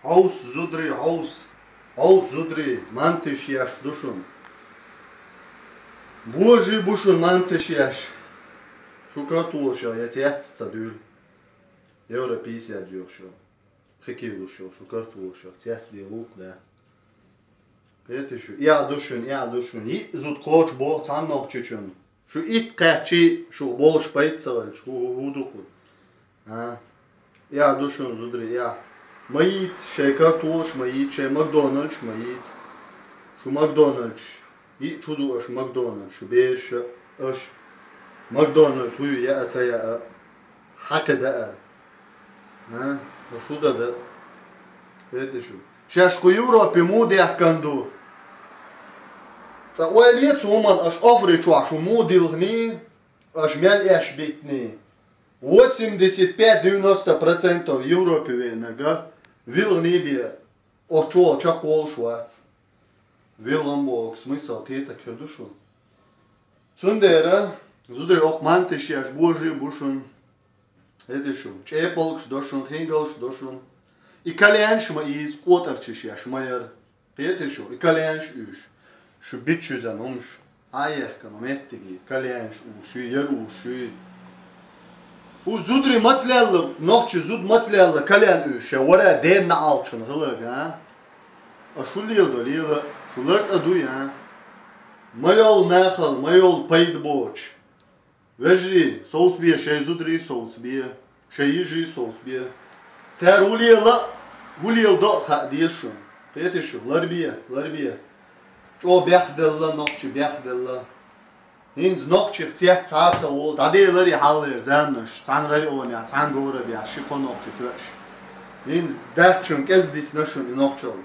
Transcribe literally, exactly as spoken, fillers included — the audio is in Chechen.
Хьовс, зударий, хьовс. Хьовс, зударий, мантиш еш ду шуна. Божий бу шуна мантиш еш. Шу картолаш йола, я цец ца дуьйла. Евро пятьдесят йола шу. Хикилуш йола, шу картолаш йола, цец бе лукъ да. Кхетий шу, я ду шуна, я ду шуна. Йиъ зуда кхочу боху цхьанна нохчичунна. Шу итт кхаьччий, шу болуш пайда ца ваьлча, хӀу, хӀу, хӀу ду кху? А? Я ду шуна, зударий, я. Ма йийца, шайн картолаш ма йийца, шайн Макдональдс ма йийца. Шу Макдональдс, йиъ чу ду аша Макдональдс, шу бераш а, аша. Макдональдс хӀу ю, яа, ца яа. Хьакхи даар. А? Ма шу дан дан. Кхетий шу. Шаьш кху Европе муха дехкан ду? Цкъа ойла е цу хӀуманна, аша оффри чохь шу муха дилхний, аша мел эш биттний. Восемьдесят пять-девяносто процентов Европе веанарг вилгӀний бен, оцу чохь чекхволуш вац. ВилгӀам боху смысл кхетарг хир ду шуна. Цундела, зударий, окху мантиш еш божий бу шуна. Кхетий шу, чӀепалгаш до шуна, хингалш до шуна. И кальянаш ма ийза, къотӀарчаш еш ма яра. Кхетий шу, и кальянаш уьйш. Шу биччуьзан хӀумаш. Ӏа яхкана меттиге, кальянаш уьйш, яра уьйш. ХӀу зударий маца лелла, нохчий зуда маца лелла кальян уьйш, ша вара ден наӀалчун хиларга, а? А шу лела до лела, шу лар тӀа дуй, а? Ма йолу нахал, ма йолу пайда боцуш. Вежарий, совцабе, шайн зударий совцабе, шайн йижарий совцабе. Цара хӀу лела, хӀу лела до а хаа деза шуна. Кхетий шу, ларбе, ларбе. ЧӀогӀа бехделла, нохчий бехделла. ХӀинца нохчех цец цхьа а ца волу, дӀаделаре хьаллера заманаш, цхьана районехь, цхьана городехь ши-кхо нохчи тоьуш. ХӀинца даьччун кӀезиг дисна шуна и нохчалла.